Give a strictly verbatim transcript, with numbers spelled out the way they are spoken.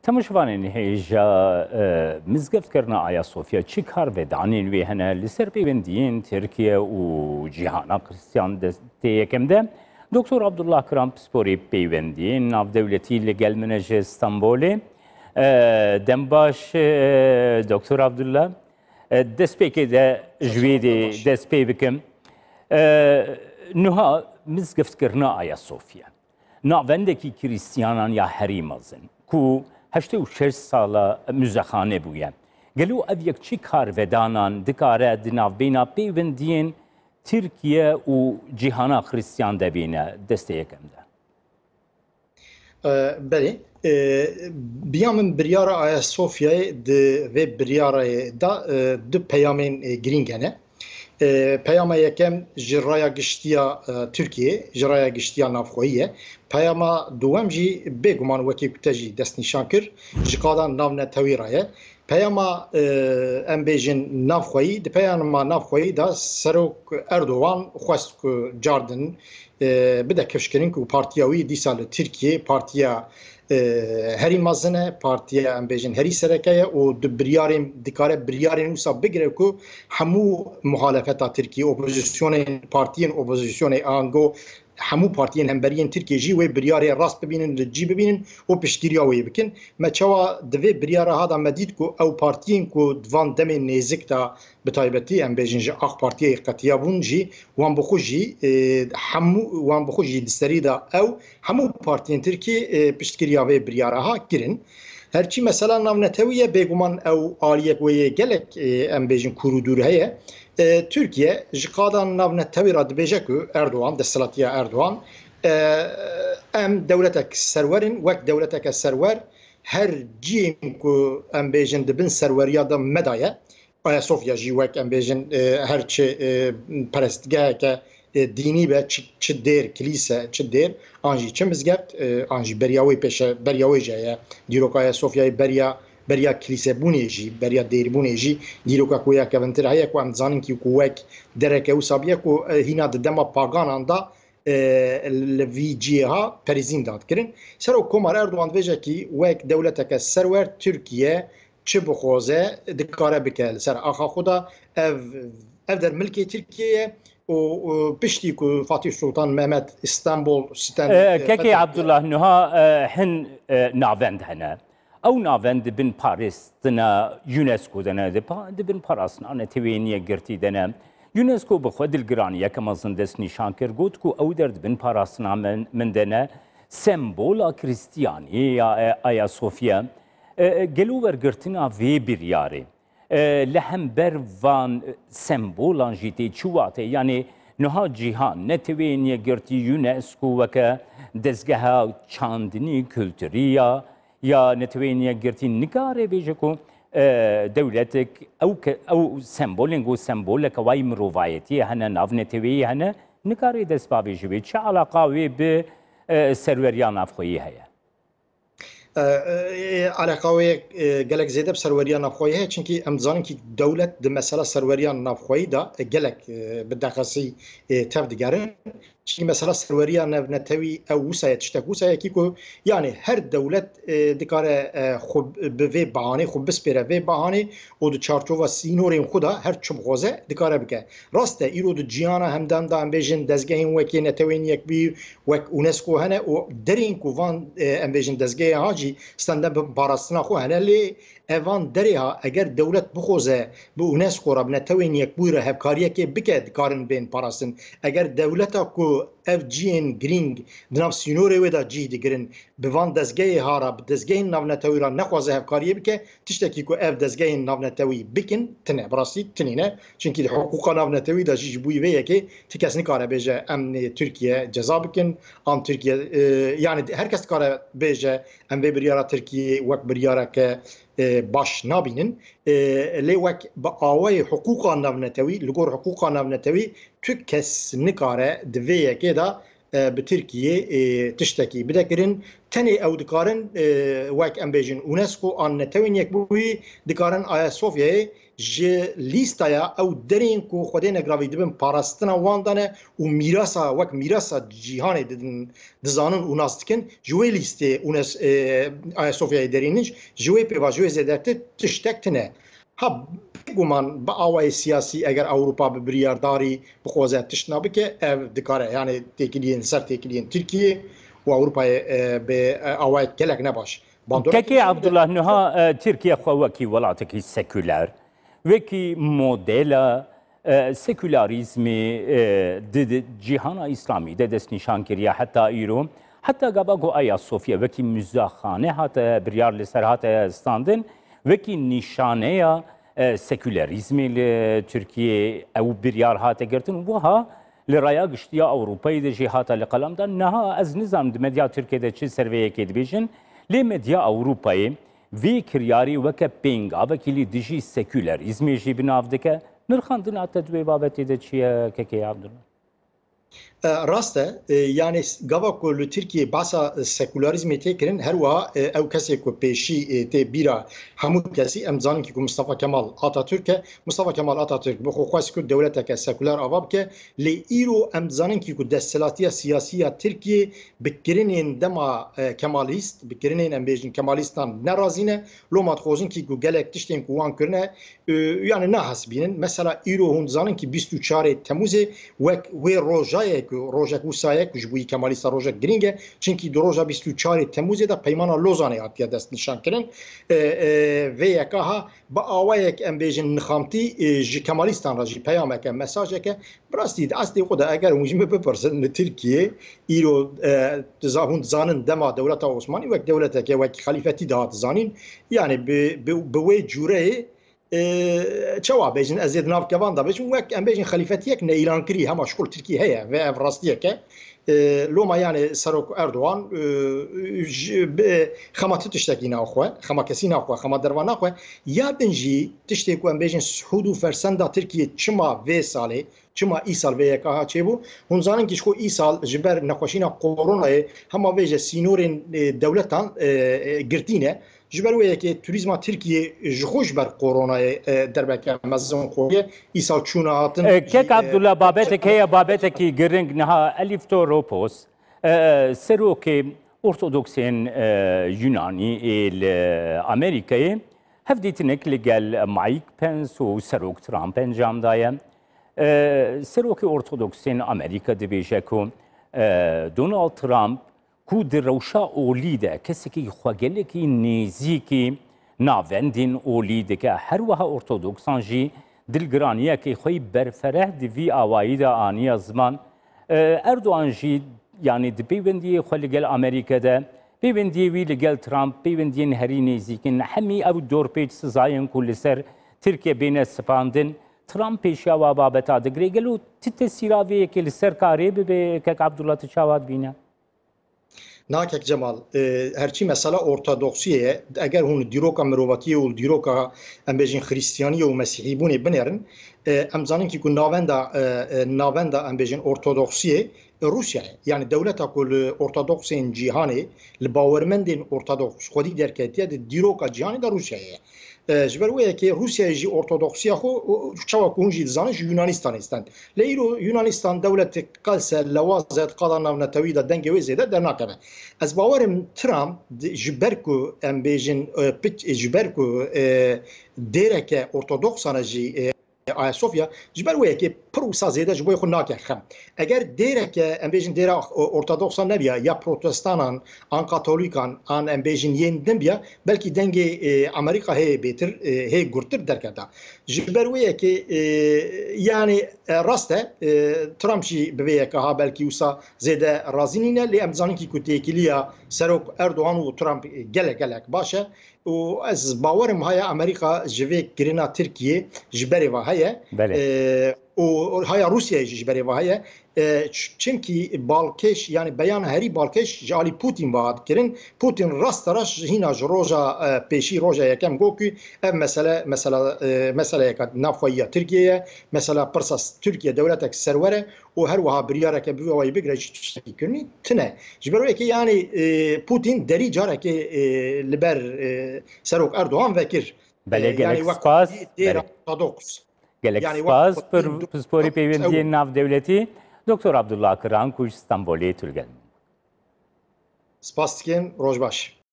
Temaşevanên hêja, e, mizgeftkirina Ayasofya çi karvedanên wê hene li ser peywendiyên Tirkiye û cîhana Xristiyan destê yekem de? Doktor Abdullah Kiram, pisporê peywendiyên navdewletî li gel min e ji Stenbolê. E, dem baş, e, Doktor Abdullah. E, destpêkê de ji wê dê dest pê bikim. E, niha mizgeftkirina Ayasofya navendekî Krîstiyanan ya herî mezin, ku heştê û şeş sala muzexane bûye. Gelo ev yek çi karvedanan dikare di navbeyna pêwendiyên Tirkiye û cîhana Xristiyan de bîne destê yekem de? E, belê. E, biya min biryara Ayasofyayê di vê biryarayê de, e, du peyamên, e, girîng hene. E, peyama yekem ji raya giştiya, e, Tirkiyê, ji raya giştiya navxweyî ye. Peyama duwem jî bêguman wekî ku te jî destnîşan kir, ji qada navnetewî re ye. Peyama, e, em bêjin navxweyî, di peyama navxweyî de Serok Erdogan xwest ku cardin, e, bide kifşkirin ku partiya wî dîsa li Tirkiyê partiya, e, herî mezin e, partiya em bêjin herî sereke ye û di biryarên, dikare biryarên wisa bigire ku hemû muhalefeta Tirkiyê, opozisyonên, partiyên opozisyonê ango hemû partiyên hemberiyên Tirkiyê jî wê biryarê rast bibînin, li cî bibînin û piştgiriya wê bikin. Me çawa di vê biryara ha de me dît ku ew partiyên ku di van demên nêzik de, bi taybetî em bêjin ji AK Partiyê qetiyabûn jî, wan bi xwe jî, e, hemû, wan bi xwe jî di serî de ew hemû partiyên Tirkî, e, piştgiriya vê biryara ha kirin. Herçî mesela navnetewî ye, bêguman ew aliyek wê yê gelek, e, em bêjin kûr û dûr heye. E, Tirkiye ji qada navnetewî re dibêje ku Erdogan, desthilatiya Erdogan, e, em dewletek serwer in, wek dewleteke serwer her ciyên ku em bêjin di bin serweriya de me de ye. Ayasofya jî wek em bêjin, e, her çi, e, perestgeheke, e, dînî be, çi, çi dêr, kilîse, çi dêr, an jî çi mizgeft, e, an jî beriya wê pêşe, beriya wê jî heye. Dîroka Ayasofyayê beriya, beriya kilîsebûnê jî, beriya dêrbûnê jî dîroka ku ya kevintir heye ku em dizanin kî ku wek dereke wisa bûye ku, e, hîna di dema paganan de, e, li vî cihê ha perîzîn dadikirin. Serok Komar Erdogan dibêje kî wek dewleteke serwer Tirkiye çi bixwaze dikare bike li ser axa xwe de. Ev, ev der milkê Tirkiyê ye û, û piştî ku Fatih Sultan Mehmet Stenbol sitem, E, e, Kekê fethettiye. Abdullah, niha, e, hin, e, navend hene. Ew navend di bin parastina UNESCO de ne, di pa-, di bin parastina Netewên Yekgirtî de ne. UNESCO bi xwe dilgiraniyeke mezin dest nîşan kir, got ku ew der di bin parastina min, min de ne, sembola Kristiyaniyê ya, e, Ayasofya. E, e, gelo wergirtina vê biryarê, e, li hember van, e, sembolan jî tê çi wate? Yanî niha cîhan, Netewên Yekgirtî UNESCO weke dezgeha çandinî kulturî ya, ya Netewên Yekgirtî nikare bêje ku, e, dewletek ew ke-, ew sembolên ku semboleke wayî mirovayetiyê hene, nav neteweyî hene, nikare dest bavêje wê. Çi alaqa wê bi, e, serweriya navxweyî heye? E, e, eleqa wê, e, gelek zêde bi serweriya navxweyî heye, çimkî em dizanin kî dewlet di mesela serweriya navxweyî de, e, gelek, e, bi dexesî, e, tev digerin. Çimkî mesela serweriya navnetewî ew wisa ye, tiştek wisa ye kî ku, yanî her dewlet, e, dikare, e, xwe bi vê bahanê, xwe bispêre vê bahanê û di çarçova sînorên xwe de her çi bixwaze dikare bike. Rast e, îro di cîhana hemdan de em bêjin dezgehên wekî Netewên Yekbûyî, wek UNESCO hene û derên ku van, e, em bêjin dezgehê ha jî stende bi parastina xwe hene, lê evan derê ha eger dewlet bixwaze bi UNESCO re, bi Netewên Yekbûyî re hevkariyekê bike, dikarin bên parastin. Eger dewleta ku ev ciyên girîng di nav sînorê wê de cî digirin, bi van dezgehê ha re, bi dezgehên navnetewî re nexwaze hevkariyê bike, tiştekî ku ev dezgehên navnetewî bikin, tine, bi rastî tinî ne. Çimkî di hiqûqa navnetewî de jî ji bo vê yekê ti kes nikare bêje, em ê Tirkiye ceza bikin, an Tirkiye, e, yanî her kes dikare bêje, em vê biryara Tirkiyê wek biryareke, e, baş nabînin. E, lê wek bi awayê hiqûqa navnetewî, li gor hiqûqa navnetewî tu kes nikare di vê yekê de e, bi Tirkiyê, e, tiştekî bide kirin. Tenê ew dikarin, e, wek em bêjin UNESCO an Netewên Yekbûyî dikarin Ayasofyayê ji lîstaya ew derên ku Xwedê negiravî dibin parastina wan de ne û mîrasa, wek mîrasa cîhanê didin, dizanin û nas dikin, ji wê lîstê UNESCO, e, Ayasofyayê derînin, ji wê pêva, ji wê zêdetir tiştek tune. Ha, bêguman bi awayê siyasî eger Ewropa bi biryardarî bixwaze tiştna bike, ev dikare, yani têkiliyên ser têkiliyên Tirkiyê û Ewropayê, e, bi, e, awayek gelek nebaş bandora Kekê kiriş. Abdullah, niha, e, Tirkiye xwe wekî welatekî sekuler, wekî modela, e, sekularîzmê, e, di, di cîhana îslamî de destnîşan kiriye heta îro. Heta gava ku Ayasofya wekî muzaxane hate, biryar li ser hate standin, wekî nîşaneya, e, sekulerîzmê li Tirkiyê ew biryar hate girtin. Wiha li raya giştî ya Ewropayê de jî hate li qelemdan. Niha ez nizanim di medya Tirkiyê de çi ser vê yekê dibêjin, lê medya Ewropayê vê kiryarê weke pêngavekî li dijî sekulerîzmê jî bi nav dike. Nirxandina te di wê babetê de çi ye, Kekê Abdullah? E, rast e. E, yani s-, gava ku li Tirkiyê behsa, e, sekularîzmê tê kirin, her wiha, e, ew kesê ku pêşî, e, tê bîra hemû kesî, em dizanin kî ku Mustafa Kemal Atatürk e. Mustafa Kemal Atatürk bi xwe xwest ku dewleteke sekular ava bike, lê îro em dizanin kî ku desthilatiya siyasî ya Tirkiyê bi kirinên dema, e, Kemalîst, bi kirinên em bêjin Kemalîstan nerazî ne. Loma dixwazin kî ku gelek tiştên ku wan kirine, e, yani nahesibînin. Mesela îro hûn dizanin kî bîst û çarê Temûzê wek wê roja ye ku rojek wisa ye ku ji bo yî Kemalîsta rojek girîng e. Çimkî di roja bîst û çarê Temûzê de Peymana Lozanê hatiye destnîşankirin. E, e, vê yeka ha bi awayek em bêjin nixamtî, e, ji Kemalîstan re jî peyameke, mesajeke. Bi rastî di eslê xwe de eger hûn ji min bipirsin li Tirkiyê îro, e, diza-, hûn dizanin dema dewleta Osmanî wek dewleteke, wek xelîfetî dihat zanîn. Yani bi, bi, bi wê cûreyê, e, çawa bêjin, ez ê di nav kevan de bêjim, wek em bêjin xelîfetiyek neîlankirî hema ji xwe li Tirkiyê heye ve ev rastiyek e. E, loma yani Serok Erdogan, e, ji, bi, xema tu tiştekî naxwe, xema kesî naxwe, xema derva naxwe. Ya din jî tiştê ku em bêjin sihûd û fersenda Tirkiyê çima vê salê, çima îsal vê yeka ha çêbû? Hûn zanin kî ji xwe îsal ji ber nexweşîna koronayê hema vêje sînorên, e, dewletan, e, e, girtî ne. Ji ber wê yekê turîzma Tirkiyê ji xwe ji ber koronayê, e, derbeke mezin xwariye. Îsal çûna hatin E, jî, Kek e, Abdullah, babetek heye, babetekî giring niha Eliftoropos, e, serokê Ortodoksên, e, Yunanî ê li Amerîkayê hevdîtinek li gel Mike Pence û Serok Trump encam daye. E, Serokê Ortodoksên Amerîka dibêje ku, e, Donald Trump ku di rewşa olî de kesekî xwe gelekî nêzîkî navendên olî dike, her wiha ortodoksan jî dilgiraniyekê xwe yî berfereh di vî awayî de aniye ziman. E, Erdogan jî, yanî di pêwendiyê xwe li gel Amerîke de, pêwendiyê wî li gel Trump, pêwendiyên herî nêzîk in. Hemî ew dorpêç sizayên ku li ser Tirkiye bêne sipandin, Trump pêşiya wa babeta digire. Gelo ti tesîra vê yekê li ser karê bibe, kek Abdullah, tu çawa dibîne? Na kek Cemal, e, herçî mesela ortodoksiyê ye, eger hûn dîroka mirovatiyê û dîroka, em bêjin, xristiyaniyê û mesîhîbûnê binêrin, e, em zanin kî ku navenda, e, e, navenda, em bêjin, ortodoksiyê Rûsya ye. Yani dewleta ku li ortodoksên cîhanê, li bawermendên ortodoks xwedî derketiye, di dîroka cîhanê de Rûsyayê ye. E, ji ber wê yekê Rûsyayê jî ortodoksiya xwe, û çawa ku hûn jî dizanin, ji Yunanistanê stend. Lê îro Yunanistan dewletek qelse lewaz e, di qada navnetewî de dengê wê zêde dernakeve. Ez bawerim Trump di, ji ber ku em bêjin, e, piç, ji ber ku, e, dêreke ortodoksan e jî, e, Ayasofya, ji ber wê yekê pir wisa zêde ji bo xwe nake xem. Eger dêreke, em bêjin, dêra, e, ortodoksan nebiya, ya protestanan, an katolîkan, an, em bêjin, yên din biya, belkî dengê, e, Amerîka hê bêtir, e, hê gurtir derketa. Ji ber wê yekê, e, yani, e, rast e, e, Trump jî bi vê yeka ha belkî wisa zêde razî nîne, lê em dizanin kî ku têkiliya Serok Erdogan û Trump gelek gelek baş e. Û ez bawerim haya Amerîka ji vê kirina Tirkiyê ji berê ve heye. Belê. E, û haya Rûsyayê jî ji berê ve heye. E, ç-, çimkî balkêş, yani beyan herî balkêş ji alî Putin ve hat kirin. Putin rasterast ji hîna ji roja, e, pêşî roja yekem got ku ev mesele, mesela, e, meseleyeke navxweyî ya Tirkiyê ye. Mesela pirsa s-, Tirkiye dewletek serwer e û her wiha biryareke bi vî awayî bigire jî tiştekî kirinî tine. Ji ber wê yekê yani, e, Putin derî carekê, e, li ber, e, Serok Erdogan vekir. Belê, e, gelek yani wek spas. Dêra Belê. Ortodoks. Gelek Yani spas wek pir pisporî ew, pêwendiyên ew navdewletî. Doktor Abdullah Kiran ku ji Stenbolê tu li gel min. Spas dikim, roj baş.